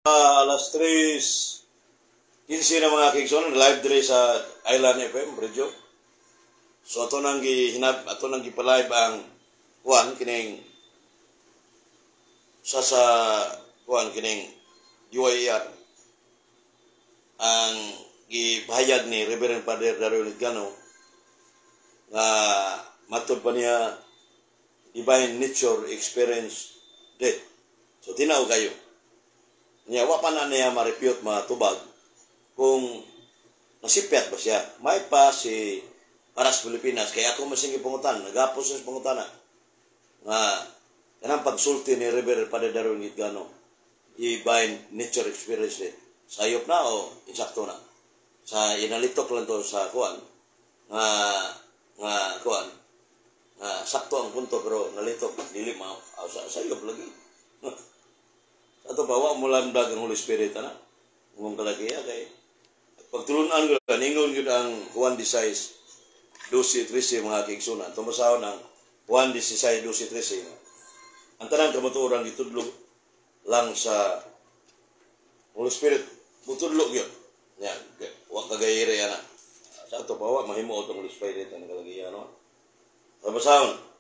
Alas 3:15 na, mga kaigsoon, live dire sa Island FM Radio. So ato nang gihinab, ato nang gipalive ang kuan kining sa kuan kining DYAR, ang gipahayag ni Reverend Father Dario Gano nga matod pa niya divine nature experience death. So tinaw kayo. Niya, wa pa na niya ma-refute, matubag kung nasipyat ba siya. May pa si Paras Pilipinas. Kaya ako masing pangutan, nagapos sa pangutana nga kanang pagsulti ni Reverend Padre Darwin Gitgano, divine nature experience death. Sayop na o insakto na? Sa inalitok lang to sa kuan nga nga kuan nga sakto ang punto, pero nalitok dili ma sa sayop lagi. Ato pa, wa mo lamdag ang Holy Spirit ana. Mong kalagiya kay pagtulunan ko ningon gyud ang Juan 16 12 13, mga kaigsunan. Tumasahon ang Juan 16 12 13. Ang tanang kamatuoran gitudlo lang sa Holy Spirit, mutudlo gyud. Ya, wa kagayire ana. Sa ato pa, wa mahimo ang Holy Spirit ang kalagiya, no. Tabasahon.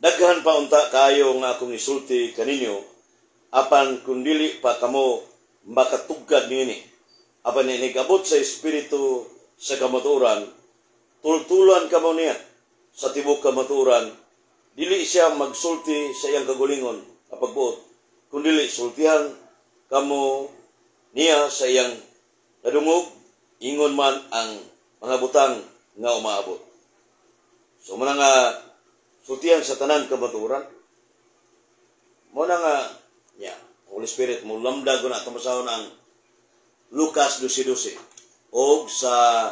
Daghan pa unta kayo nga akong isulti kaninyo, apan kun dili pa kamo makatugkad niini. Apan inigabot sa Espiritu sa kamatuoran, tultulan kamo niya sa tibok kamatuoran. Dili siya magsulti sa iyang kagulingon a pagbuot, kundili sultihan kamo niya sa iyang nadungog, ingon man ang mga butang nga umaabot. So muna nga sultihan sa tanan kamatuoran. Muna nga ya, Holy Spirit mo lamdag ko na tumasahon ang Lucas 12:12 o sa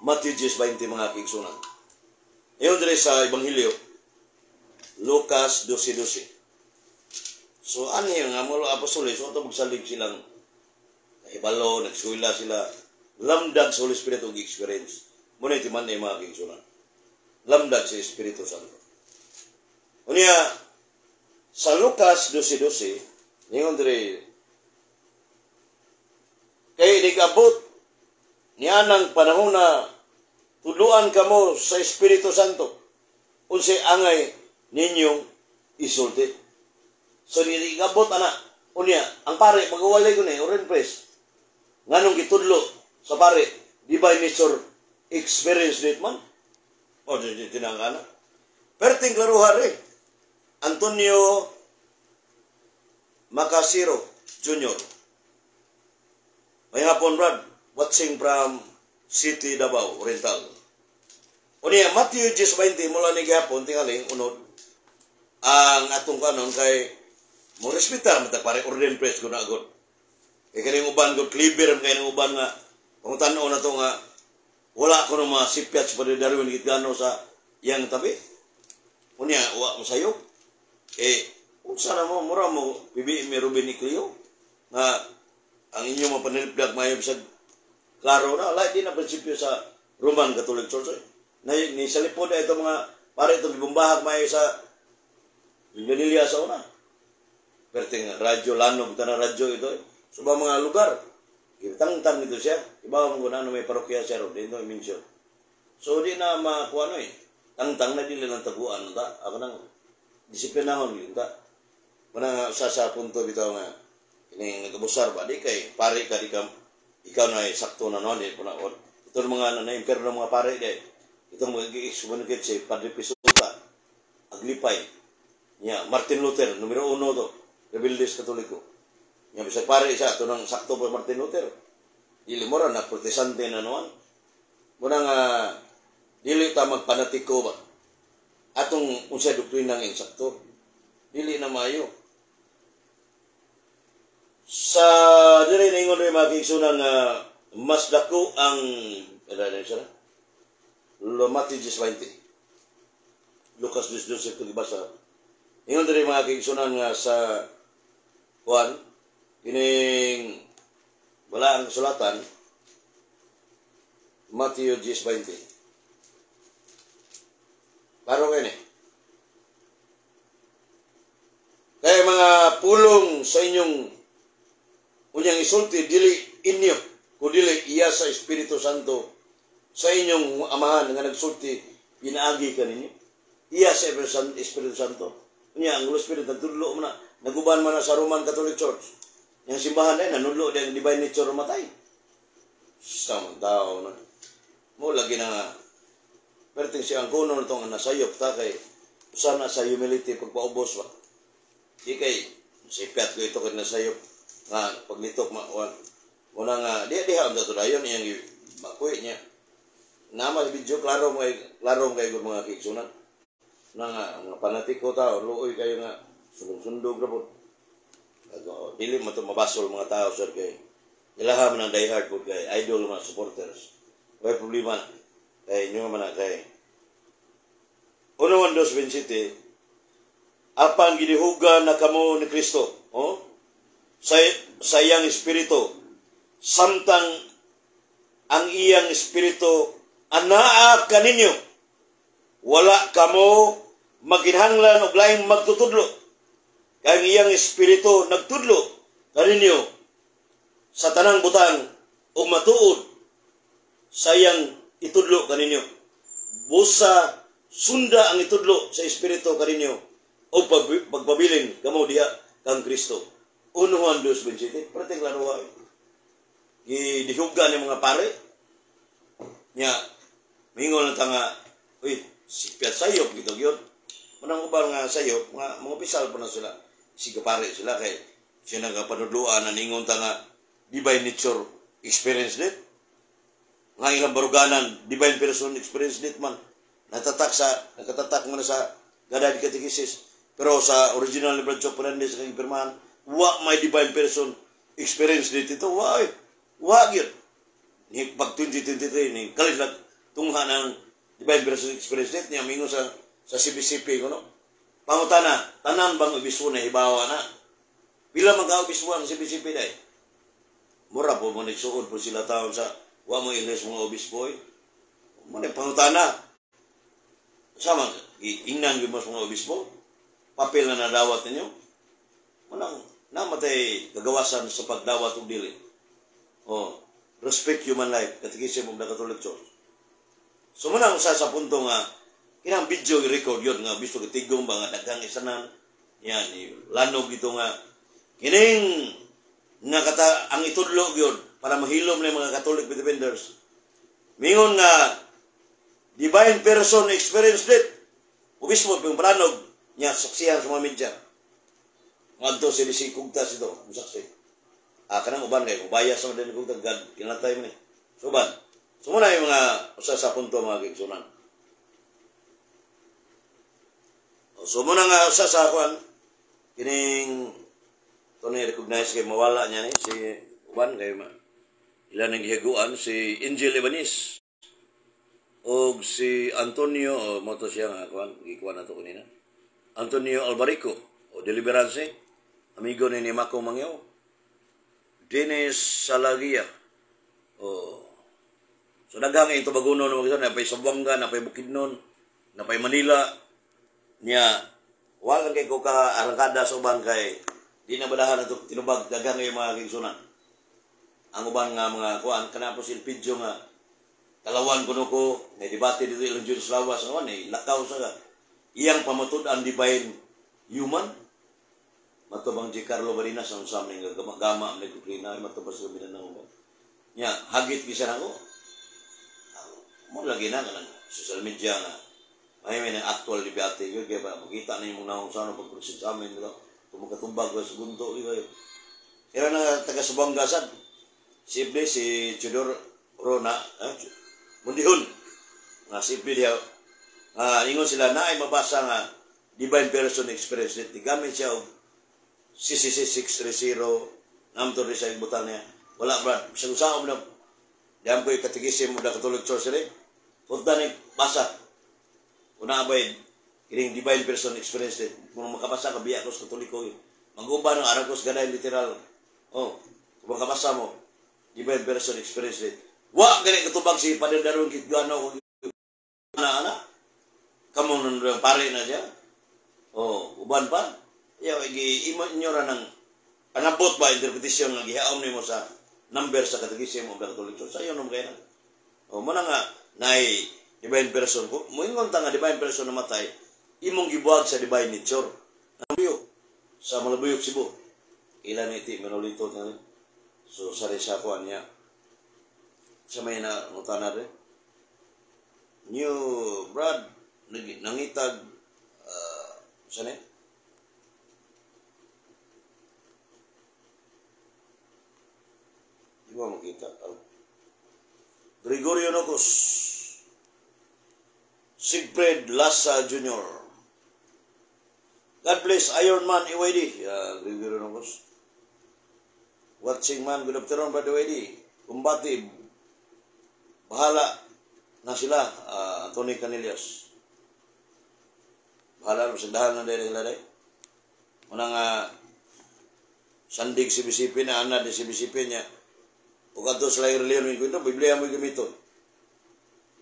Matthew 10:20, mga kaigsunan. Iyon dire sa Ebanghelyo, Lucas 12:12. So ani nga mga apostoles, so ato magsalig silang hibalo, nagsuwila sila, lamdag sa Holy Spirit og experience. Muna timan ni, mga kaigsunan. Lamdag sa Espiritu Santo. Unya, sa Lucas 12:12, ningon dire, kay nigabot niya ng panahon na tudluan kamo sa Espiritu Santo unsay angay ninyong isulti. So nigabot ana, unya ang pare magawalay ko ni Oren Press. Nganong gitudlo sa pare divine nature experience dit man? O di di tinangana. Perting klaruha re. Antonio Macasiro Jr. May hapon, Brad, watching from City Davao Oriental. Unya, Matthew 10:20 mula ni gihapon tingali unod ang atong kanon kay mo respetar man ta pare ordained priest ko na agad. Kay kaning uban gud clever man kay ning uban nga pangutan-on na to nga wala ko no mga sipyat sa Padre Darwin Gitgano sa iyang tabi. Unya wa mo sayo. Eh unsa na mo mura mo bibi mi Ruben Iclio nga ang inyong mga panilipdag mayo sa klaro na wala di na prinsipyo sa Roman Catholic Church. Eh. Na ni sa lipod ito mga pare ito gibumbahag mayo sa Manila sa una. Perting radyo, lanog ta na radyo ito. Eh. So ba mga lugar, gitangtang ito siya. Iba mo kung ano may parokya siya ro, dito i-mention. So di na makuha no eh. Tangtang na dili lang taguan ta. Ako nang disiplinahon yun ta. Muna sa punto bitaw nga kining nagabusar ba di kay pare ka, di ka ikaw na sakto na noon di na ito mga na imperno mga pare di itong mga excommunicate si Padre Pisuta Aglipay niya. Martin Luther numero uno to rebeldes Katoliko niya, bisag pare isa ito nang sakto pa Martin Luther, dili mo ra na Protestante na noon. Muna nga dili ta magpanatiko ba atong unsay doktrina ng insakto, dili na maayo. Sa dire ningon rin, mga kaigsunan, nga mas dako ang ano siya. Matthew 10:20, Lucas 10:12 ito gibasa. Ingon dire, mga kaigsunan, nga sa kuan kining wala ang sulatan Matthew 10:20. Klaro kini. Kaya mga pulong sa inyong unyang isulti, dili inyo, kundili iya sa Espiritu Santo sa inyong Amahan nga nagsulti pinaagi kaninyo. Iya sa Espiritu Santo. Unya ang Holy Spirit nagtudlo man na, naguban man na sa Roman Catholic Church. Yang simbahan ay nanudlo din ang divine nature matay. Sa mga tao na. Mo lagi na nga. Pero ting siya ang kuno na itong nasayop ta kay usa na sa humility pagpaubos ba. Di kay sipiat ko ito kay nasayop nga paglitok ma wala nga di diha ang dato dayon iyang makuwi niya. Nama sa video, klaro mo kay mga kiigsunan. Na nga mga panatiko tao luoy kayo nga sundog-sundog ra pod. Dili man to mabasol mga tao, sir, kay ilaha man ang diehard pod kay idol mga supporters. Way problema na. Kay inyo man na kay 1:2:27, apan gidihugan na kamo ni Kristo, oh, sa iyang espiritu, samtang ang iyang espiritu anaa kaninyo, wala kamo maginhanglan og laing magtutudlo, kay ang iyang espiritu nagtudlo kaninyo sa tanang butang ug matuod sa iyang itudlo kaninyo. Busa sunda ang itudlo sa espiritu kaninyo o pagpabilin kamo diha kang Kristo. 1:2:27, perting klaruha. Gidihugan ni mga pare. Nya, mingon na ta nga, uy, sipiat sayop gito gyud. Manang uban nga sayop, mga opisyal pa na sila. Sige pare sila kay siya nagapanudluan na ningon ta nga divine nature experience dit. Nga ilang baruganan, divine person experience dit man. Nakatatak man sa Gadad Catechesis. Pero sa original ni Brad Chok Fernandez kang pirmahan, wa may divine person experience dit ito. Wa eh. Wa gyud. Ni pag 2023 ni kalit lang tungha ng divine person experience dit niya mingon sa CBCP ko no. Pangutana, tanan bang obispo na hibawa na? Pila man ka obispo ang CBCP day? Mura po mo nagsuod po sila taon sa wa mo Ingles mga obispo eh. Mo na pangutana. Sama ingnan gyud mo sa mga obispo. Papel na nadawat ninyo. Manang namatay kagawasan sa pagdawat og dili. Oh, respect human life, Catechism of the Catholic Church. So muna usa sa punto nga kinang video record yun nga bisto katigong ba nga daghang isanan yan lanog ito nga kining nga kata ang itudlo yun para mahilom na yung mga Catholic defenders. Mingon nga divine person experience dit. Obispo ping planog niya saksihan sa mga media. Ngadto si si Kugtas ito, saksi. Ah, kanang uban kay mubaya sa mga Kugtas God kinatay man eh. So uban. So muna yung mga usa sa punto mga kaigsunan. So muna nga usa sa kuan kining to ni recognize kay mawala niya ni si uban kay ila nang gihaguan si Angel Ibanez og si Antonio o mo to siya nga kuan gikuan nato kanina. Antonio Albarico o Deliverance, amigo ni Mako Mangyaw. Dennis Salagia. O so daghang ito baguno no mga napay Zamboanga, napay Bukidnon, napay Manila niya. Wala kay ko ka arangkada sa uban kay di na balahan ato tinubag daghang kay mga kaigsunan. Ang uban nga mga kuan kana po si Elpidio nga kalawan kuno ko nga debate dito ilang Jules Lawas nga eh, lakaw sa iyang pamatud-an divine human. Mato bang G. Carlo Barinas ang usam ning gama ang nagkuklina mato ba sa Mindanao ba nya hagit gisa nako mo lagi na kanang social media nga may ng actual debate gyud kay ba makita na imong naong sa ano pag-proceed sa amin dito kung magkatumbag sa gunto gyud kayo. Kaya na taga Subanga sad si Iblis, si Tudor Rona eh, Mundihon nga si Iblis diha nga ingon sila na ay mabasa nga divine person experience dit gamit siya og CCC 630 namto rin sa ibutan niya. Wala brad sa usaom na diyan ko yung Catechism of the Catholic Church rin punta ni basa una abay kining divine person experience dit kung makabasa ka biya ko sa Katoliko mag-uban ng aragos ganay literal. Oh, kung makabasa mo divine person experience dit wa gani katubag si Padre Darwin Kitgano na ana kamo nun pare na siya. Oh, uban pa. Iya, imo inyo ra ng panabot ba interpretasyon nga gihaom nimo sa number sa Catechism of the Catholic Church. Sayo nung kaya na. O mo na nga naay divine person ko. Moingon ta nga divine person namatay, imong gibuhag sa divine nature. Ang sa Malabuyok, Cebu. Ilan iti Manolito nga. So sari sa kuan niya. Sa may na ngutana rin. New Brad nangitag saan eh? Di ba makita? Oh. Gregorio Nocos, Sigfred Lassa Jr. God bless Iron Man EYD. Gregorio Nocos. Watching man, good afternoon, Brother EYD. Kumbati, bahala na sila, Anthony Canelias. Bahala na, sagdahan na dahil sila dahil. Muna nga, sandig CBCP na, anad ni CBCP niya. O kadto sa laing reliyon, yung kwento, Biblia mo gamiton.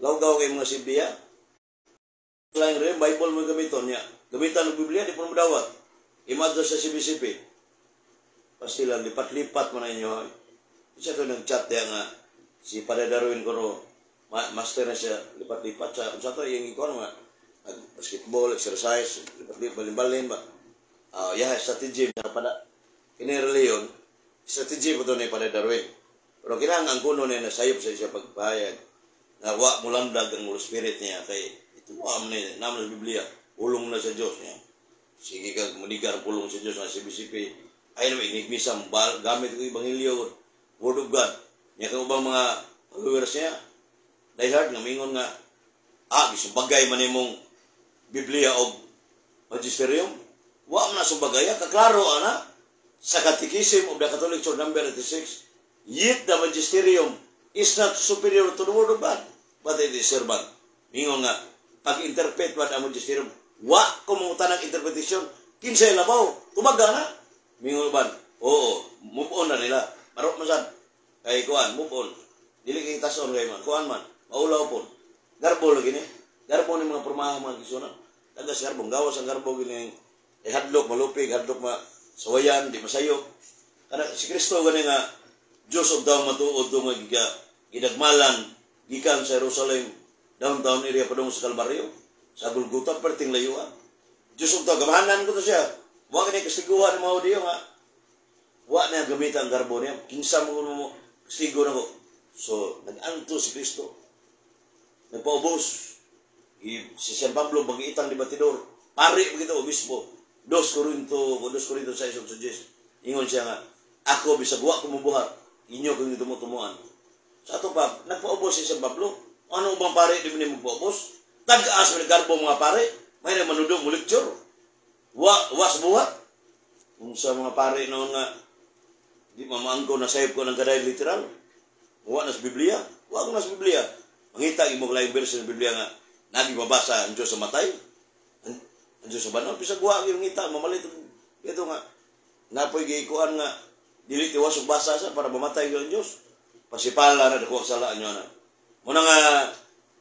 Lawgaw kay mga CBA. Sa laing reliyon, Bible mo gamiton niya. Gamitan ng Biblia, di po madawat. Imadto sa CBCP. Pasti lang, lipat-lipat mo na inyo. Isa ko nag-chat diya nga, si Padre Darwin ko master na siya, lipat-lipat siya. Sa ito, yung ikaw nga, basketball, exercise, lipat-lipat, balin-balin ba? Yeah, strategy na pada. Kini reliyon, strategy po ito ni Padre Darwin. Pero kailangan ang kuno niya nasayop sa siya pagpahayag. Na wa mulamdag ang Holy Spirit niya. Kay ito mo am ni, naman sa Biblia, ulong na sa Diyos niya. Sige ka, munigar pulong sa Diyos na CBCP. Ay naman, inigmisa, gamit ko Ebanghelyo, Word of God. Niya kang ubang mga followers niya, diehard, nga mingon nga, gisumbagay man imong Biblia o Magisterium. Wa man na sumbagaya, kaklaro, ana, sa Catechism of the Catholic Church number 86, yet the Magisterium is not superior to the Word of God, but it is servant. Mingon nga, pag-interpret ba ang Magisterium, wa ko mangutan ang interpretation, kinsay labaw, tumaga na. Mingon ba, oo, move on na nila. Marok man sad, kay kuan, move on. Dili kay tason kay man, kuan man, maulaw po. Garbo lagi ni. Garbo ni mga pormaha mga kisunan. Tagas garbo, gawas ang garbo gini. Eh, hadlok, malupig, hadlok ma, sawayan, di masayop. Kana si Kristo gani nga, Diyos og daw matuod do nga giga, gidagmalan, gikan sa Jerusalem, downtown area padung sa Kalbaryo, sa Golgotha, perting layuan. Diyos og daw, gamahanan ko to siya. Wa kini kastiguhan ng mga Hudiyo nga, wa na gamitan ang garbo niya. Kinsa mo mo kastigo na ko. So, nag-anto si Kristo. Nagpaubos. Si San Pablo, magiitang di Batidor. Pari, begitu, obispo. 2 Corinto, 2 Corinto 6, 8. Ingon siya nga, ako, bisag wa ko mabuhat, inyo kung tumutumuan. Sa ato pa, nagpaubos si San Pablo. Ano bang pare, di mo ni magpaubos? Tag-aas mo garbo mga pare, may na manudong mo lecture. Was buhat. Kung sa mga pare noon nga, di mamaangko na sayop ko ng kaday literal. Wa na sa Biblia. Wa ko na sa Biblia. Mangita imong laing verse sa Biblia nga, naging mabasa ang Diyos sa matay. Ang Diyos sa banal. Bisag wa yung ngita, mamalit. Ito nga, napoy giikuan nga, dili tiwas og basa sa para mamatay ang Diyos. Pasipala na dako sala nyo na. Muna nga,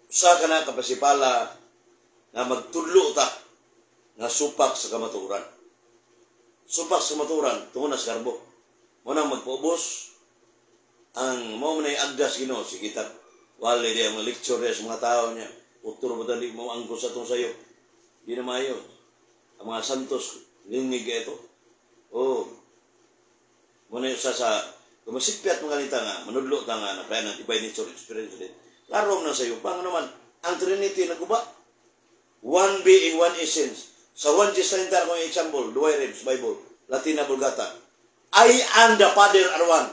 usa ka na kapasipala nga magtudlo ta nga supak sa kamatuoran. Supak sa kamatuoran, tungod na sa garbo. Muna magpaubos ang mao man ay agdas Ginoo sige ta. Wala di ang lecture sa mga tao niya. Utro ba di mo angkos sa atong sayo? Di na maayo. Ang mga santos lingig ito. Oh. Muna sa kumasipyat mga lita nga, manudlo ta nga na kaya ng divine nature experience ulit. Laro na sayo. Paano naman, ang Trinity naguba. One being, one essence. Sa 1 Just kong example, Duay Rebs, Bible, Latina Vulgata. I and the Father are one.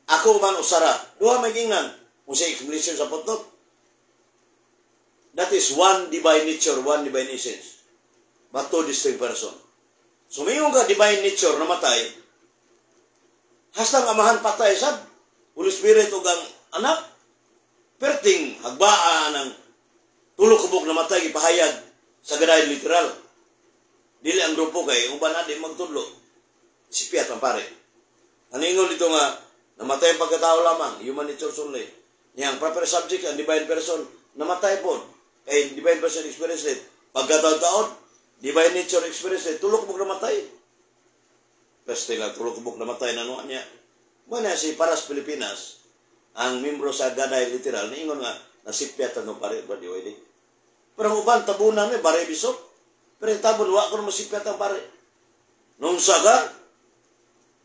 Ako man usara. Duha may gingnan. Kung sa explanation sa footnote. That is one divine nature, one divine essence. But two distinct person. So mayon ka divine nature namatay, hastang amahan patay sad, Holy Spirit ug ang anak, perting hagbaan ang tulo kubok namatay gipahayag sa gaday literal. Dili ang grupo kay uban na di magtudlo. Sipiat ang pare. Ang ingon dito nga namatay ang pagkatao lamang, human nature only. Niyang proper subject ang divine person namatay po. Kay divine person experience it. Pagkatao-taon, Divine nature experience death. Tulo ka namatay. Peste lang, tulo ka namatay na nuan niya. Muna si Paras Pilipinas, ang membro sa Gaday literal, niingon nga, nasipyat ang pare, ba di pwede. Pero ang uban, tabunan may bare bisop. Pero yung tabon, wa ko na masipyat ang pare. Nung saga,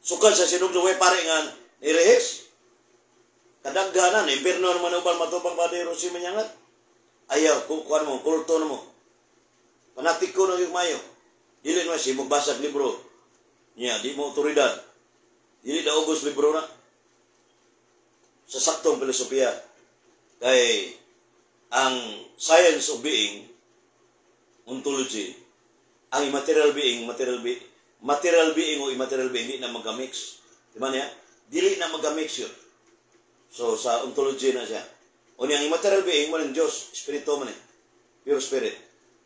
sukad sa sinugdo, way pare nga, nirehis. Kadaghanan, impirno naman uban matubang Padre Rosi Manyangat. Ayaw, kukuan mo, kulto na mo. Panatiko na yung mayo. Dili naman si magbasag libro. Niya, di mo otoridad. Dili na ugos libro na. Sa saktong filosofiya. Kay ang science of being, ontology, ang immaterial being, material being o immaterial being, di na magka-mix. Di ba niya? Dili na magka-mix yun. So, sa ontology na siya. O niya, ang immaterial being, mo ng Diyos, espiritu man eh. Pure spirit.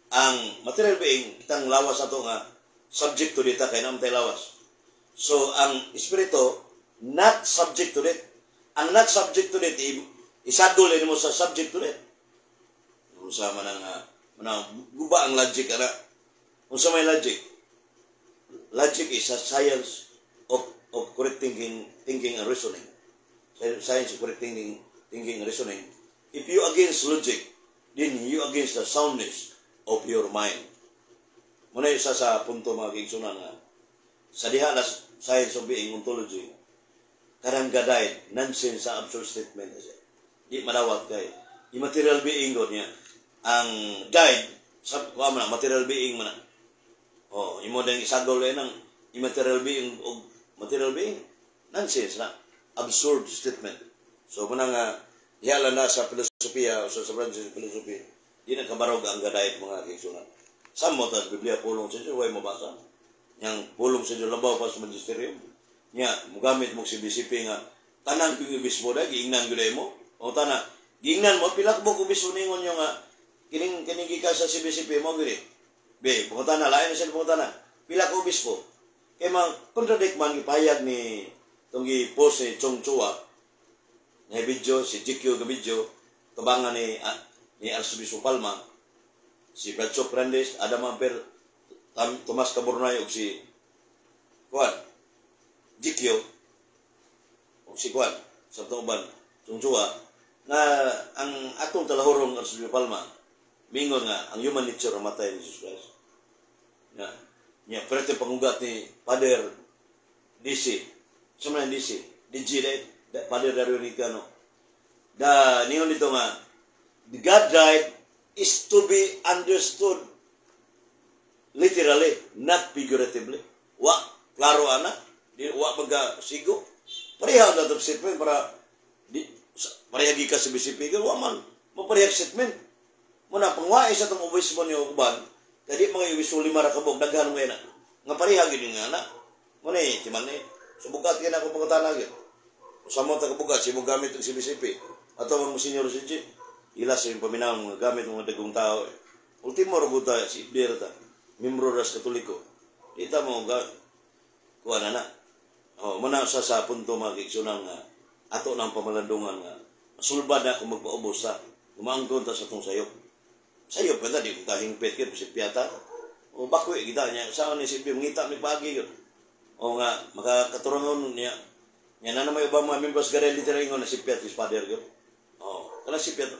Ang material being, kitang lawas ato nga, subject to dita, kay naman tayo lawas. So, ang espiritu, not subject to it. Ang not subject to it, isadol mo sa subject to it. Unsa man ang manang guba ang logic ana. Unsa may logic? Logic is a science of correct thinking and reasoning. Science of correct thinking and reasoning. If you against logic, then you against the soundness of your mind. Muna isa sa punto, mga kaigsunan, nga sa diha na science of being ontology, karang gaday nonsense sa absurd statement na siya. Di madawat kay immaterial being god niya. Ang died sa kuha man na, material being man na. Oh, imo dang isagol eh ng immaterial being o material being, nonsense na absurd statement. So muna nga diha lang na sa filosofiya o sa branches of philosophy, di na kabarog ang gadayit, mga kaigsunan. Samot ang Biblia, pulong sa Diyos, way mabasa. Yang pulong sa Diyos labaw pa sa magisterium. Nya, mugamit mo si CBCP nga, tanan ko yung obispo da, giingnan gyud mo. O tana, giingnan mo, pila ka buok obispo ningon nyo nga, kining kining gikan sa CBCP mo gid. Be, pangutana, lain na sila pangutana. Pila ka obispo? Kay mang contradict man gipahayag ni tong gi-post ni Chong Chua nga video, si GQ nga video, tabangan ni Arsobispo Palma, si Bradshaw Fernandez, Adam Amper, Tomas Caburnay ug si Juan GQ ug si Juan sa uban Chong Chua na ang atong talahurong Arsobispo Palma mingon nga ang human nature namatay ni Jesus Christ. Nga nya pero pangugat ni Father DC. Sa man DC, DG day, Father Dario Nicano. Da ningon dito nga the God died is to be understood literally, not figuratively. Wa, klaro ana, di wa magka sigo. Pareha na itong statement para di, pareha gikan sa BCP, wa man, maparehag statement. Muna, pangwae sa itong obispo niyo uban, kaya di mga obispo lima ra kabog, daghan mo na. Nga pareha gid nga na. Muna eh, timan eh. Subugat kaya na ako pangutana gyud. Sa mo tagabugat, si mo gamit ang CBCP. Ato ang Monsignor CG. Ilas yung paminaw mga gamit mga dagong tao. Eh. Ultimo ra ta si Ibir ta. Membro ras Katoliko. Kita mo ga kuha na na. Oh, muna sa punto, mga kaigsunan, nga ato ng pamalandungan nga sulbad na kung magpaubos sa umangkon ta sa tong sayop. Sayop ka ta, di ko kahingpit kit si piyata. O bakoy kita niya sa ni si Ibir ngita mi pagi yun. O nga makakaturangon niya. Nga na may ubang mga members gare literal ingon na si Piat is father yun. Oh, kana si Piat.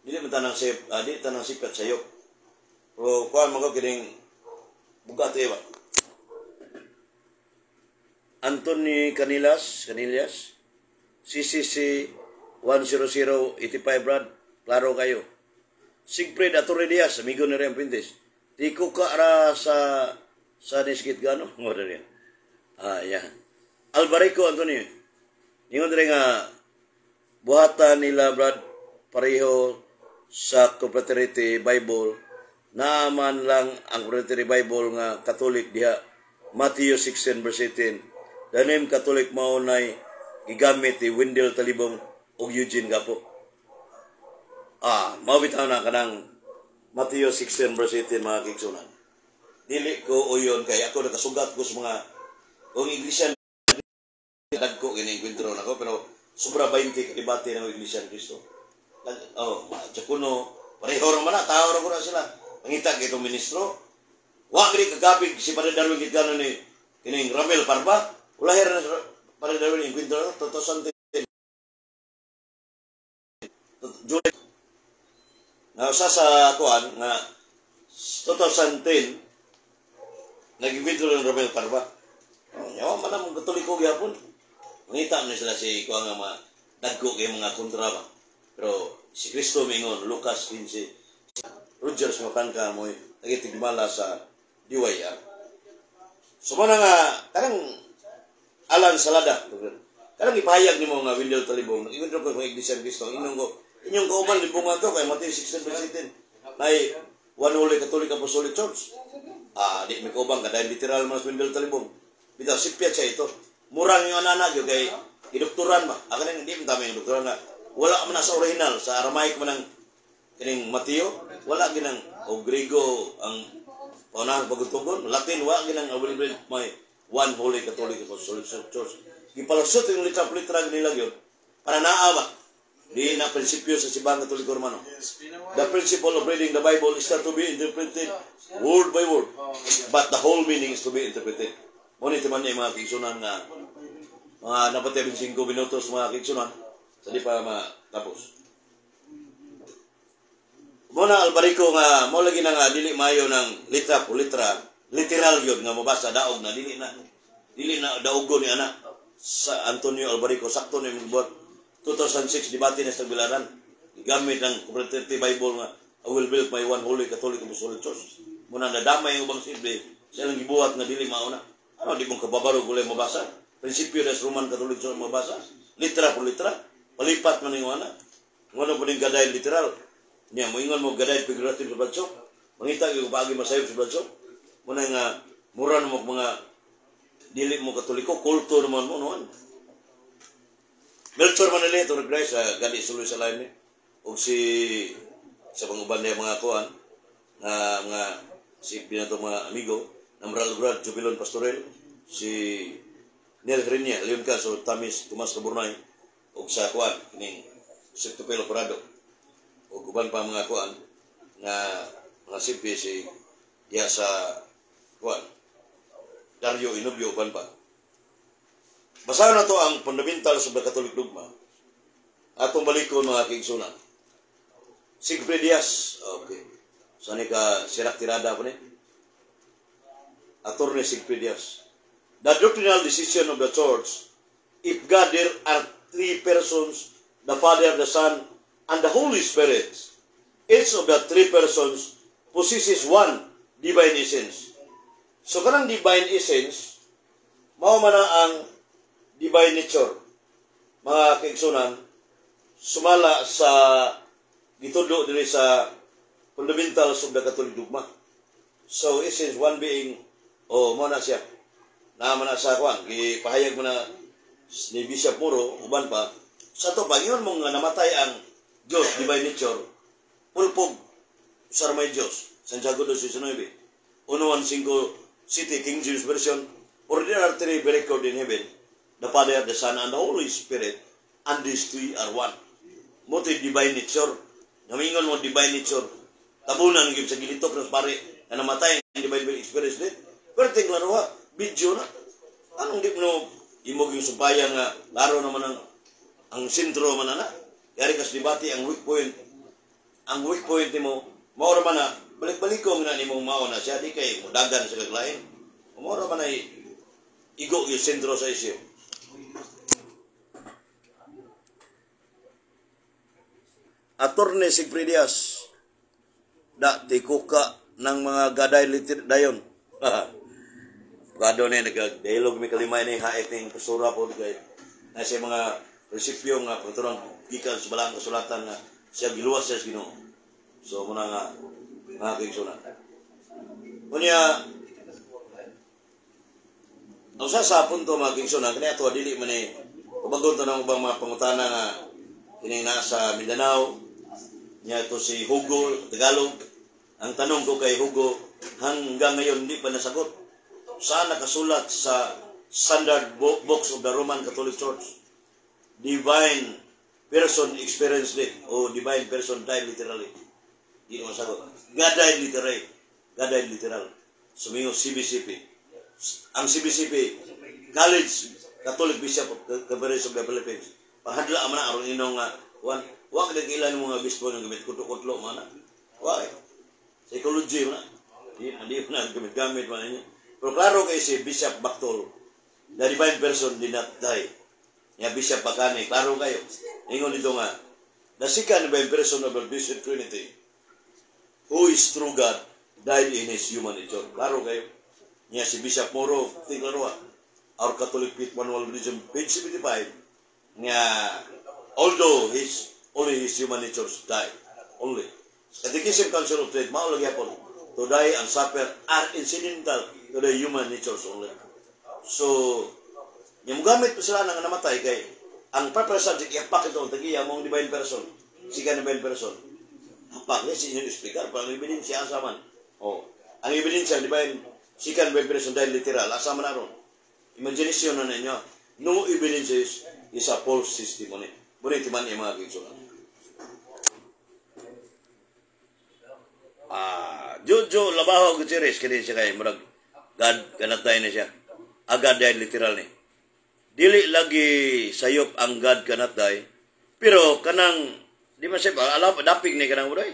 Dili man tanang sip, di tanang sipat sayop. O kuan mo ko kining bugat eh ba. Anthony Canillas, Canillas, CCC 10085 Brad, klaro kayo. Sigfred Atorre Diaz, amigo ni Rem Pintes. Di ko ka ra sa niskit gano. Ngo rin. Ah, yeah. Alvarico Antonio. Ingon diri nga buhatan nila, Brad, pareho sa Confraternity Bible naaman lang ang Confraternity Bible nga Catholic diha, Matthew 16 verse 18, the name Catholic mao nay gigamit ni Wendell Talibong ug Eugene Gapo. Ah, mao bitaw na kanang Matthew 16 verse 18, mga kaigsunan. Dili ko uyon kay ako nakasugat ko sa mga kung iglesia dagko kini enkwentro nako, pero sobra 20 ka debate ng Iglesia ni Cristo. Oh, Diakono, pareho ra man na, tao ra ko na sila. Mangita kay itong ministro. Wa gani kagapig si Padre Darwin gitkanon ni kining Ramil Parba. Ulahir na sa Padre Darwin enkwentro 2010. July. Nga usa sa kuan nga 2010 nag-enkwentro ng Ramil Parba. Oh, yawa man ang Katoliko gyapon. Mangita man sila si kuan nga mga dagko kay mga kontra ba. Pero si Kristo mingon, Lucas 15, Rogers Makanka mo nagitigmala sa DYR. So mo na nga kanang Alan Salada, kanang ipahayag nimo nga Wendell Talibong, nag-enkwentro ko sa Iglesia ni Cristo, inyong ko inyong kauban libungan to kay Matthew 16 verse 18. Nay One Holy Catholic Apostolic Church. Ah, di may kaubang ka dahil literal man sa Wendell Talibong. Bitaw sipyat siya ito. Murang yung anak yun kay idoktoran ba. Ako nang hindi man tama yung doktoran na wala man na sa original sa Aramaic man ang kining Mateo, wala ginang o Griego ang paunahang pagtugon, Latin wa ginang "I will build my one holy Catholic Apostolic Church." Gipalusot yung litra-litra nila yun para naa ba. Di na prinsipyo sa Simbahang Katoliko Romano. The principle of reading the Bible is not to be interpreted word by word, but the whole meaning is to be interpreted. Mo ni timan niya mga kaigsunan nga mga napatay 5 minutos, mga kaigsunan, sa di pa matapos. Mo na Albarico nga mo lagi na nga dili maayo ng litra po litra, literal gyud nga mabasa daog na dili na daugo ni ana sa Antonio Albarico. Sakto ni buhat 2006 debate na sa Tagbilaran, gigamit ang Complementary Bible nga "I will build my one holy Catholic Apostolic Church." Mo na nadamay ang ubang simple sa ilang gibuhat nga dili mao na. Ano di mong kababaro gulay mabasa prinsipyo des Roman Catholic Church, mabasa litra por litra, palipat man yung ana ngano po ning gaday literal niya. Moingon mo gaday figurative sa bladso, mangita gyud paagi masayop sa bladso. Mo na nga mura na mo mga dili mo Katoliko, kulto naman mo noon. Melchor Manili ito nag sa gani suloy sa lain ni ug si sa panguban niya mga kuan nga mga si binato mga amigo Namral Grad Jubilon Pastorel, si Neil Herenia Leon Caso Tamis Tomas Caburnay ug sa kuan kining Septopelo Parado ug uban pa mga kuan nga mga sipi si diya sa kuan Dario Inubio, uban pa. Basahan na to ang fundamentals of the Catholic dogma. Atong balikon, mga kaigsunan. Sigfrid Diaz. Okay. Saan ka sirak tirada po ni? Attorney Sigfrid Diaz. The doctrinal decision of the Church, if God there are three persons, the Father, the Son, and the Holy Spirit, each of the three persons possesses one divine essence. So, kanang divine essence, mao man na ang divine nature. Mga kaigsunan, sumala sa gitudlo diri sa fundamentals of the Catholic dogma. So, essence, one being, oh, mo na siya. Naa man na sa kuan, gipahayag mo na ni Bishop Muro, uban pa. Sa to, pag yun mong namatay ang Diyos, divine nature, pulpog, sa may Diyos. Santiago 2.19. 1.5 City, King James Version, "For there are three bear record in heaven, the Father, the Son, and the Holy Spirit, and these three are one." Mo to divine nature. Namingon mo divine nature. Tabunan gyud sa gilitok ng pare na namatay ang divine experience din. Pero ting klaro ha, video na. Anong di mo imog yung sumpayan nga laro naman ang sentro man na. Yari kas debate ang weak point. Ang weak point nimo, mao ra man na balik-balik ko nga nimo mao na siya di kay mudagan sa kaglain. Mao ra man ay igo yung sentro sa isyu. Attorney Sigfrid Diaz, da tikuka ng mga gaday litir dayon. Gado ni nagdialog mi kalimay ni hait ning pasura po kay na siya mga prinsipyo nga pagturang gikan sa balang kasulatan nga siya giluwas siya sa Ginoo. So muna nga mga kaigsunan. Unya ang usa sa punto, mga kaigsunan, kani ato dili man ni ubagon to ng ubang mga pangutana nga kining nasa Mindanao niya ito si Hugo Tagalog. Ang tanong ko kay Hugo hanggang ngayon hindi pa nasagot. Saan nakasulat sa Standard Books of the Roman Catholic Church divine person experienced it o divine person died literally? Hindi mo sagot. God died literally. God died literal. Sumingo CBCP. Ang CBCP, College Catholic Bishop of Conference of the Philippines. Panghadla man na aron inong nga wan wa ka ilan mga bispo nga gamit kutlo-kutlo man na. Wa eh. Psychology man na. Di man na gamit-gamit man niya. Pero klaro kay si Bishop Bactol, the divine person did not die. Nga Bishop Bacani, klaro kayo. Ingon dito nga, the second divine person of the Blessed Trinity, who is true God, died in his human nature. Klaro kayo. Nga si Bishop Moro, klaro. Our Catholic Faith Manual Religion, page 75, nga although his only his human nature died, only. Catechism Council of Trent, mao lagi hapon, to die and suffer are incidental to the human natures only. So, yung gamit po sila nga namatay kay ang proper subject ihapak ito ang tagiya mong divine person. Siya divine person. Hapak niya si inyong speaker, parang ebidensya asa man. Oh, ang ebidensya divine second divine person dahil literal asa man aron. Imagination na ninyo. No evidences is a false testimony. Muna timan yung mga kaigsunan. Jojo Labaho Gutierrez kini siya kay murag God cannot die na siya. Agad dahil literal ni. Dili lagi sayop ang God cannot die. Pero kanang di man siya alam dapig ni kanang uday.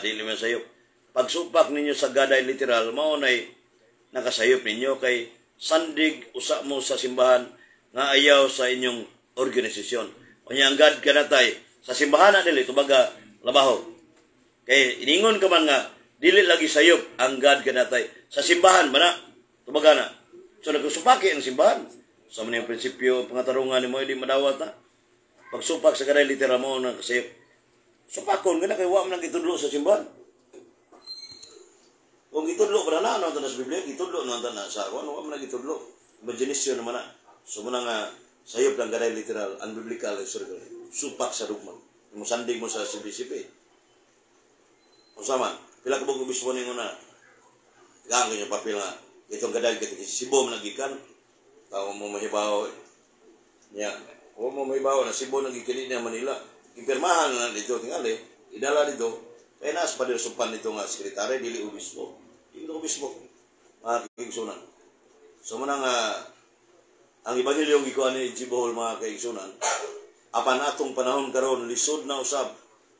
Dili man sayop. Pagsupak ninyo sa God ay literal mao nay nakasayop ninyo kay sandig usa mo sa simbahan nga ayaw sa inyong organisasyon. Unya ang God cannot die sa simbahan na dili tubaga Labaho. Kay iningon ka man nga dili lagi sayop ang God cannot die sa simbahan man na tubaga na. So nagsusupaki ang simbahan. Sa man yung prinsipyo pangatarungan nimo di madawat na. Pagsupak sa kaday literal mo na kasayop. Supakon ka na kay wa man ang gitudlo sa simbahan. Kung gitudlo pa na ano sa Biblia, gitudlo na na sa ano wa man ang gitudlo. Imagination naman na. So muna nga sayop lang gaday literal ang biblical historical. Supak sa dugma. Mo sandig mo sa CBCP. Unsa man, pila ka buok obispo ningon na gang kanya papel nga itong gaday kay Cebu man nagikan. Tao mo mahibaw niya. O mo mahibaw na Cebu nagikili niya Manila. Ipirmahan na dito tingali, idala dito. Kaya naas pa dito supan dito nga sekretary dili obispo. Dili obispo. Mga kaigsunan. So muna nga ang ebanghelyo gikuan ni Gibohol, mga kaigsunan. Apan atong panahon karon lisod na usab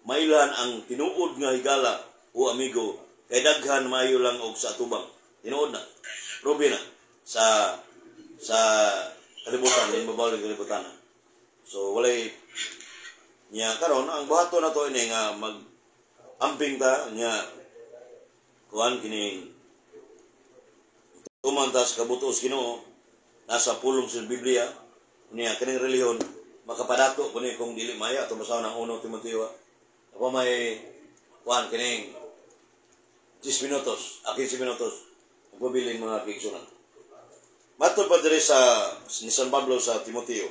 mailan ang tinuod nga higala o amigo kay daghan maayo lang og sa atubang. Tinuod na. Probe na sa kalibutan din mabaw ng kalibutan. So walay niya karon ang buhaton na to ini nga mag amping ta niya kuan kining tuman ta sa kabutos Ginoo nasa pulong sa Biblia niya kining relihiyon makapadato kuni kung dili maya ato basahon ang 1 Timoteo. Ako may kuan kining 10 minutos, a 15 minutos ang pabiling mga kaigsunan. Matod pa diri sa ni San Pablo sa Timoteo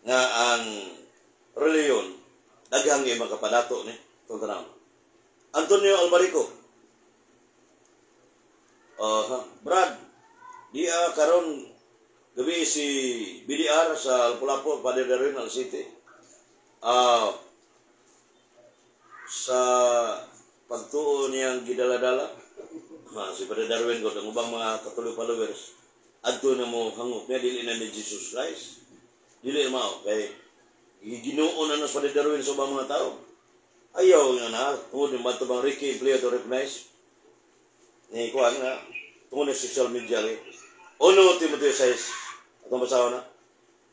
nga ang relihiyon daghang gyud makapadato ni itong tanan. Antonio Almarico. Brad, di karon gabi si BDR sa Lapu-Lapu, Padre Darwin City. Sa pagtuo niyang gidala-dala, si Padre Darwin ko, ang ubang mga Katoliko followers, adto na mo hangop niya, dili na ni Jesus Christ. Dili na mao, kay Ginoo na sa Padre Darwin sa ubang mga tao. Ayaw nga na, tungod yung bato bang Ricky Empleo to recognize. Ni kuan nga, tungod na social media rin. 1 Timoteo 6, atong basahon na.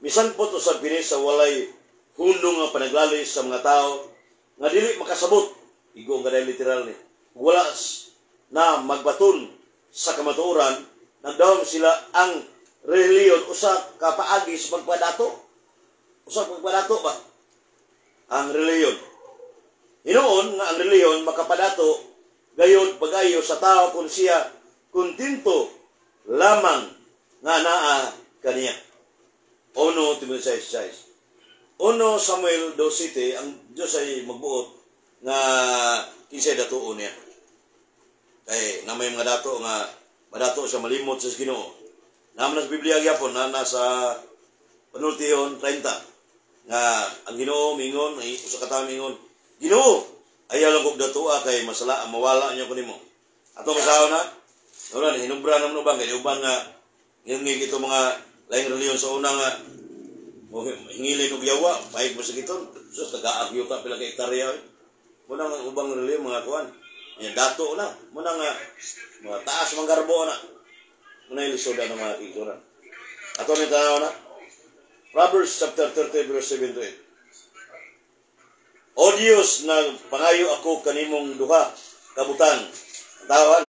Misan po to sa pinis sa walay hunong nga panaglalis sa mga tao nga dili makasabot. Igo nga dahil literal ni. Wala na magbaton sa kamatuoran, nagdahom sila ang relihiyon usa ka paagi sa pagpadato. Usa pagpadato ba? Ang relihiyon. Hinuon nga ang relihiyon makapadato gayod pagayo sa tao kung siya kontento lamang nga naa kaniya. 1 Timoteo 6:6. 1 Samuel 2:7, ang Diyos ay magbuot nga kinsay datuon niya. Kay na may mga dato nga madato siya malimot sa Ginoo. Naman sa Biblia gyapon na nasa Panultihon 30 nga ang Ginoo mingon, ay usa ka tawo mingon, "Ginoo, ayaw lang kog datoa kay masala mawala niya ko nimo." Ato masahon na Wala ni hinubra naman uban kay uban nga ngingig ito mga laing reliyon sa una nga mo hingilin og yawa, pahig mo sa giton. Sus, tagaag yuta pila ka hektarya. Muna nga ubang reliyon mga kuan. Yan dato na, muna nga mga taas mga garbo na. Muna yung lisod na mga kiguran. Ato ni tanaw na. Proverbs chapter 30 verse 7 to 8. O Dios, na pangayo ako kanimong duha kabutang. Tawan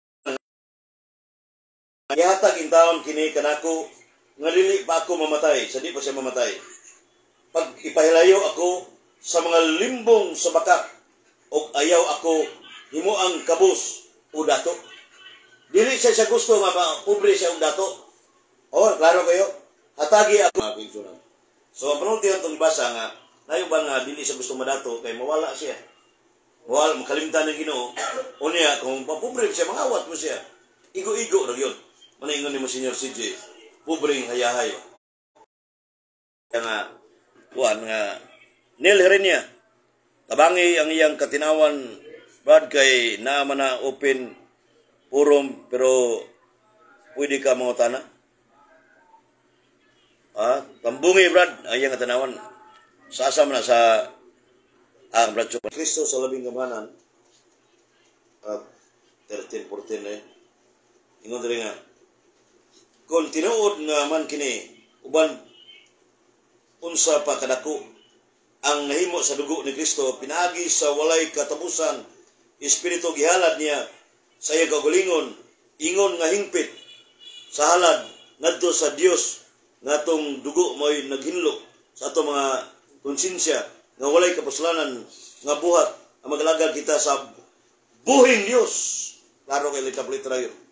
gihatag intawon kini kanako nga dili pa ako mamatay, sa di pa siya mamatay. Pag ipahilayo ako sa mga limbong sa bakak og ayaw ako himuang kabus o dato. Dili siya siya gusto nga ba, pobre siya og dato. Oh, klaro kayo. Hatagi ako. So, ang panulti atong basa nga, nayo ba nga dili siya gusto madato kay mawala siya. Mawala, makalimtan ng Ginoo. O niya, kung papobre siya, mangawat mo siya. Igo-igo ra yun. Manaingon ni mo Senior CJ, pobreng hayahay. Kaya nga, kuan nga, Neil Herenia, tabangi ang iyang katinawan, Brad, kay naa man na open forum, pero pwede ka mangutana. Ah, tambungi Brad, ang iyang katinawan. Sa asa man na sa ang Brad Kristo sa labing gamanan, 13, 14 eh. Ingon diri nga, kung tinuod nga man kini, uban unsa pa kadako ang nahimo sa dugo ni Kristo pinaagi sa walay katapusan espiritu gihalad niya sa iyang kaugalingon ingon nga hingpit sa halad ngadto sa Dios nga atong dugo mo'y naghinlo sa atong mga konsensya nga walay kapuslanan nga buhat ang magalagad kita sa buhing Dios. Klaro kay litra yun.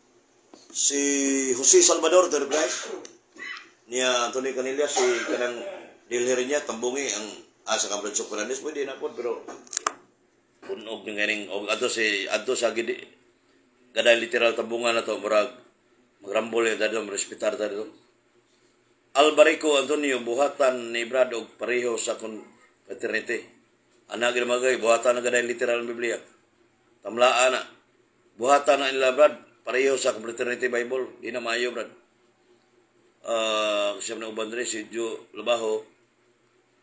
Si Jose Salvador to Christ niya Anthony Canilla si kanang dilher niya tambungi ang asa ka Brad Fernandez pwede na po pero punog ng ganing og adto si adto sa gidi gaday literal tambungan na to murag magrambol ya dado respetar dado. Albarico Antonio buhatan ni Brad og pareho sa kon fraternity ana gid magay buhatan na gaday literal ang Biblia tamlaan na buhatan na nila Brad pareho sa fraternity Bible di na maayo Brad. Siya na uban diri si Joe Labajo.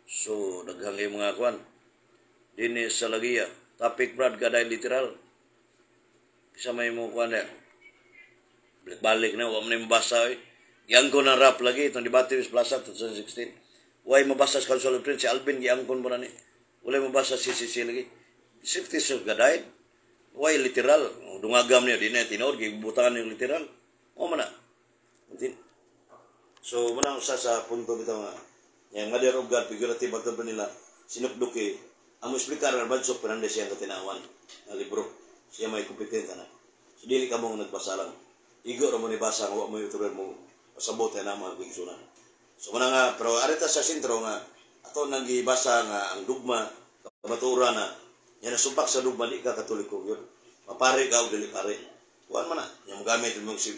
So daghang kay mga kwan dinhi sa Lagia topic Brad gaday literal sa may mo kwan na balik na wa man ni mabasa oy. Giangkon ang rap lagi itong debate with Plaza 2016. Way mabasa sa Council of Prince si Alvin giangkon mo na ni. Walay mabasa si CCC lagi. Safety of gaday. Way literal. Dungagam niya di na tinuod gibutangan yung literal. O man na. So muna usa sa punto bitaw nga yang Mother of God figurative ato ba nila sinupduki ang mo explicar ang Badsok Fernandez siyang katinawan nga libro. Siya may kompetenta na. So dili ka mong nagbasa lang. Igo ra mo ni basa nga wa mo YouTuber mo pasabot na mga kwingsunan. So muna nga pero arita sa sentro nga ato nang gibasa nga ang dugma kamatuoran na yan nasumpak sa dugma di ka Katoliko yun. Mapare ka o dili pare. Kuan man na. Yang mogamit mong si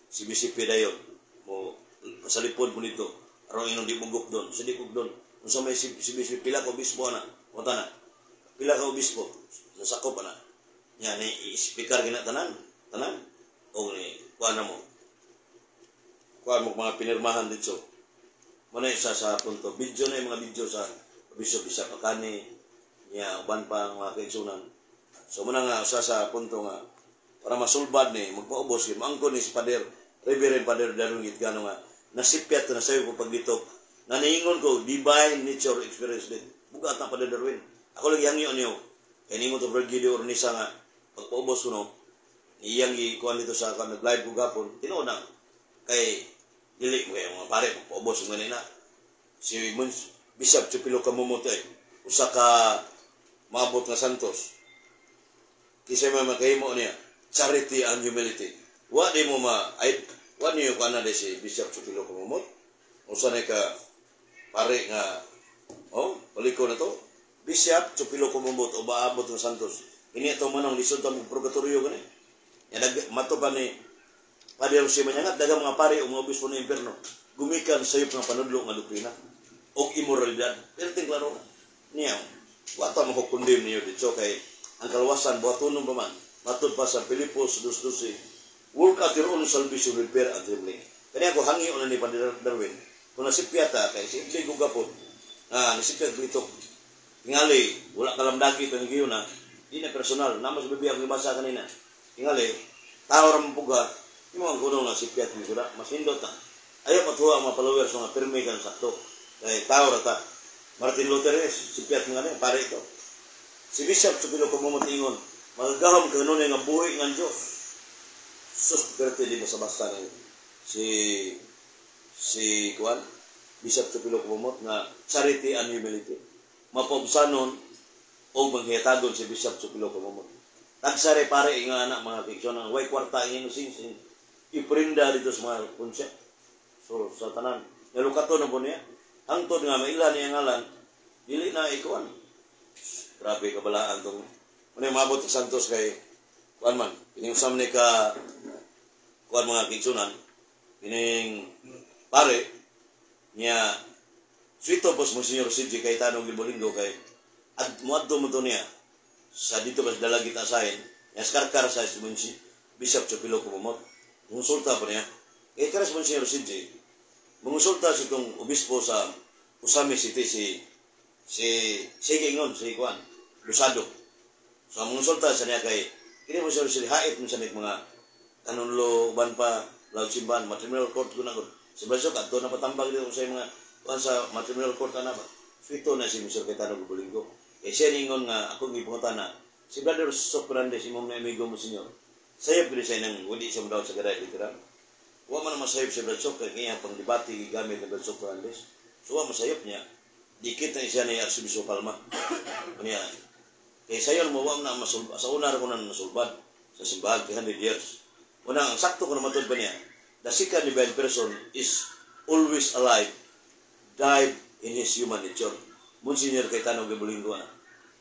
CBCP dayon mo pasalipod mo nito. Aron inong di bugok doon. Sa di doon. Unsa may CBCP pila ka obispo na. Unta na. Pila ka obispo. Nasakop na. Nya ni speaker gina tanan. Tanan. O ni kuan na mo. Kuan mo mga pinirmahan dito. Muna isa sa punto. Video na yung mga video sa Bishop Isa Pakani niya uban pa ang mga kaigsunan. So muna nga usa sa punto nga para masulbad ni magpaubos gyud maangkon ni si Pader Reverend Pader Darwin Gitgano nga nasipyat na sayo ko pagditok nga niingon ko divine nature experience din. Bugat na Pader Darwin. Ako lagi hangyo niyo. Kay ningon to Brad Gideon Ornisa nga pagpaubos ko no iyang gikuan dito sa kan nag-live ko gapon tinuod na kay dili mo kay mga pare magpaubos ng ganina si Mons Bishop Chupilo Kamumote usa ka maabot nga santos kisay may makahimo niya charity and humility wa di mo ma ay wa niyo kuan na di si Bishop Chupilo Kamumot usa ni ka pare nga oh baliko na to Bishop Chupilo Kamumot o maabot nga santos ini ato manong lisod ta mo purgatorio gani ya dag mato pa ni Padre Jose Manyangat daghang mga pare o mga obispo ng impierno gumikan sa sayop nga panudlo nga doktrina og imoralidad pero ting klaro niya wa ta mo condemn niyo dito kay ang kaluwasan buhatonon pa man matud pa sa Filipos 2:12. Work out your own salvation with fear and trembling. Kanya ko hangyo na ni Padre Darwin. Kung nasipyata, kay si Ibig ko gapon, na nasipyat ito, tingali, wala kalamdagi ito ng na, di na personal, naman sa Biblia akong ibasa kanina. Tingali, tao ra puga, yung mga kuno nga sipyat ni kuda, mas hindot na. Ayaw patuwa ang mga followers nga pirmi kang sakto. Kay tao ra ta. Martin Luther is, sipyat nga niya, pare ito. Si Bishop Tsupilo kumumatingon, magagahom kanunay nga buhi ng Diyos. Sus, pero di basta-basta ni si si kuan Bishop Tsupilo Kumumot nga charity and humility. Mapaubsanon o manghiyatagon si Bishop Tsupilo Kumumot. Tagsare pare nga anak, mga fiksyon ang way kwarta ang sing iprinda dito sa mga konsep. So sa tanan, nalukato na po niya. Hangtod nga maila niya ngalan, dili na ikuan. Grabe kabalaan tong ano yung mabot sa Santos kay kuan man, kining usam ni ka kuan, mga kigsunan, kining pare niya swito pos Monsignor CJ Cayetano Gilbolingo kay ad muadto mo to niya sa dito ba sa Dalagit Asahin niya skarkar sa si Bishop Chupilo Kumumot. Konsulta pa niya kay karas Monsignor CJ, mangonsulta sa itong obispo sa Usami City, si si sige ingon si kuan Lusado. So mangonsulta sa niya kay kini Monsignor CJ hait mo sa mga kanunlo uban pa laut simbahan matrimonial court ko na ko si Blasio kadto na patambag dito sa mga kuan sa matrimonial court ana ba. Swito na si Mr. Cayetano Gubulingo kay siya ningon nga ako gipangutana si Brother Sok Fernandez, imong na amigo mo senyor, sayop gid siya nang wali siya modaw sa garay literal. Wa man masayop si Brother Sok kay kaya pang debate gigamit ni Brother Sok Fernandez, so wa masayop niya. Dikit na siya ni Arsobispo Palma niya kay sayon mo wa na masulbad sa una ra ko na nasulbad sa simbahan 300 years. Una, ang sakto ko na matod ba niya, the second divine person is always alive, died in his human nature. Monsignor Cayetano Gibulingo na.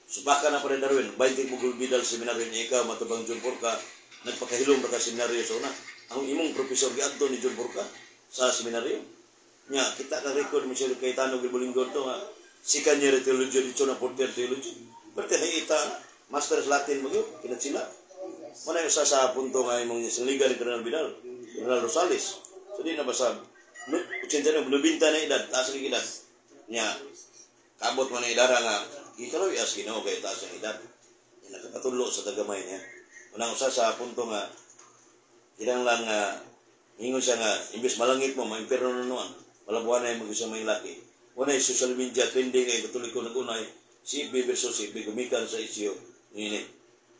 So baka na pa rin Darwin, 20 mo Bidal Seminaryo niya ikaw, matubang John Porca, nagpakahilom ba ka seminaryo sa una? Ang imong profesor giadto ni John Porca sa seminaryo. Nya, kita ka record Monsignor Cayetano Gibulingo to nga, second year theology dito na fourth year theology. Pero ita, Master's Latin mo yun, kinat sila. Muna yung isa sa punto nga imong sinligan ni Colonel Vidal, Colonel Rosales. So di na basta, 89, 90 na edad, taas ng edad. Nya, kabot mo na idara nga, gikaloy as Ginoo kay taas ng edad. Nya, nakapatulo sa tagamay niya. Unang usa sa punto nga, kinahanglan nga, ingon siya nga, imbes malangit mo, maimpirno na noon, malabuhan na yung mag-isa may laki. Una yung social media trending ay Katoliko nagunay, si B versus si B, gumikan sa isyo, ngini.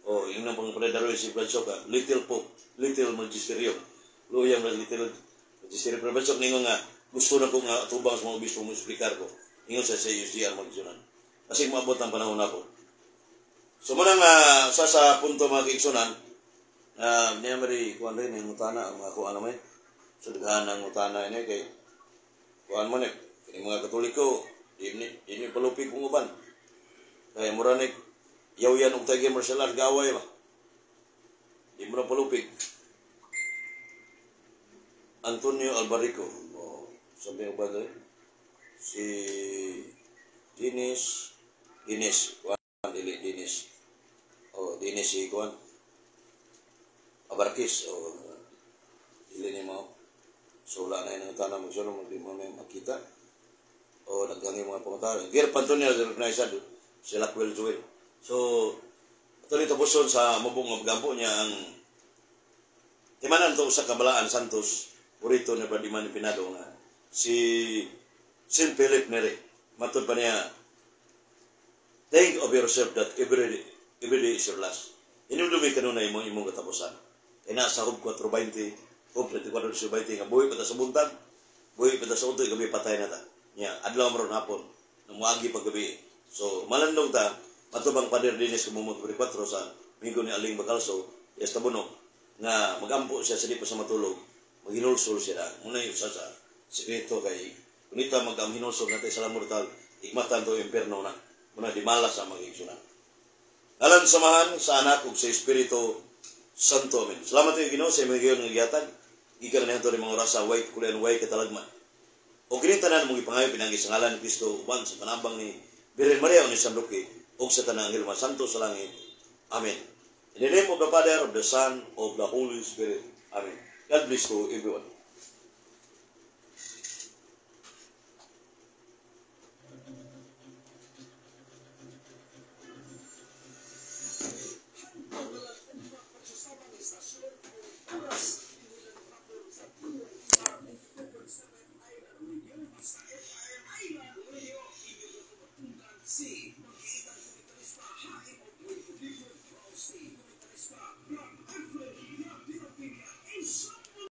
O, yung nang pang si Blanchoka, Little Pope, Little Magisterium. Luyang na Little Magisterium. Pero Blanchok ningon nga, gusto na ko nga tubang sa mga obispo mo explicar ko. Ingon sa UCR magsunan. Kasi maabot ang panahon ako. So muna nga, sa punto mga kaigsunan, niya mari kuan rin ang utana, ang mga kuan naman. So daghan ang utana ini kay kuan mo ni, kini mga Katoliko, di ni palupig kung uban. Kaya mura ni yaw-yan og tage martial art gaway ba. Di mo na palupig. Antonio Albarico. Oh, sabi mo ba dali? Si Dinis Dinis kuan dili Dinis. Oh, Dinis si kuan. Abarkis oh dili ni mo. So wala na yung tanong mo siya di mo na makita. O naggangi mga pangutana. Gear Antonio recognized si Lackwell Joel. So ito ni tapuson sa mabong nga pagampo niya ang timanan to sa Kabalaan Santos Purito ni Bradiman Pinado nga si Saint Philip Neri. Matod pa niya, "Think of yourself that every day is your last." Inumdumi kanunay mo imong katapusan. Kaya nasa Job 4.20, Job 24.20 nga buhi pa ta sa buntag, buhi pa ta sa udto, gabi patay na ta. Nya, adlaw maron hapon, nang moagi pag gabi. So, malandong ta, matubang Pader Dinis kumumot 4 sa migo ni Aling Bacalso, yes tabuno, nga magampo siya sa di pa sa matulog, maghinulsol siya na. Muna yung isa sa sikreto kay kunita mag ang hinulsol natin sa mortal, igmatan to imperno na. Muna di malas ang magigsunan. Alam samahan sa Anak ug sa Espiritu Santo. Amen. Salamat kayo Ginoo sa imong giyon nga gihatag. Gikan na ni mga orasa way kulian way katalagman. O kini tanan mong gipangayo pinagi sa ngalan ni Kristo uban sa panabang ni Birhen Maria o ni San Roque ug sa tanang anghel mga santo sa langit. Amen. In the name of the Father, of the Son, of the Holy Spirit. Amen. Amen. God bless to everyone.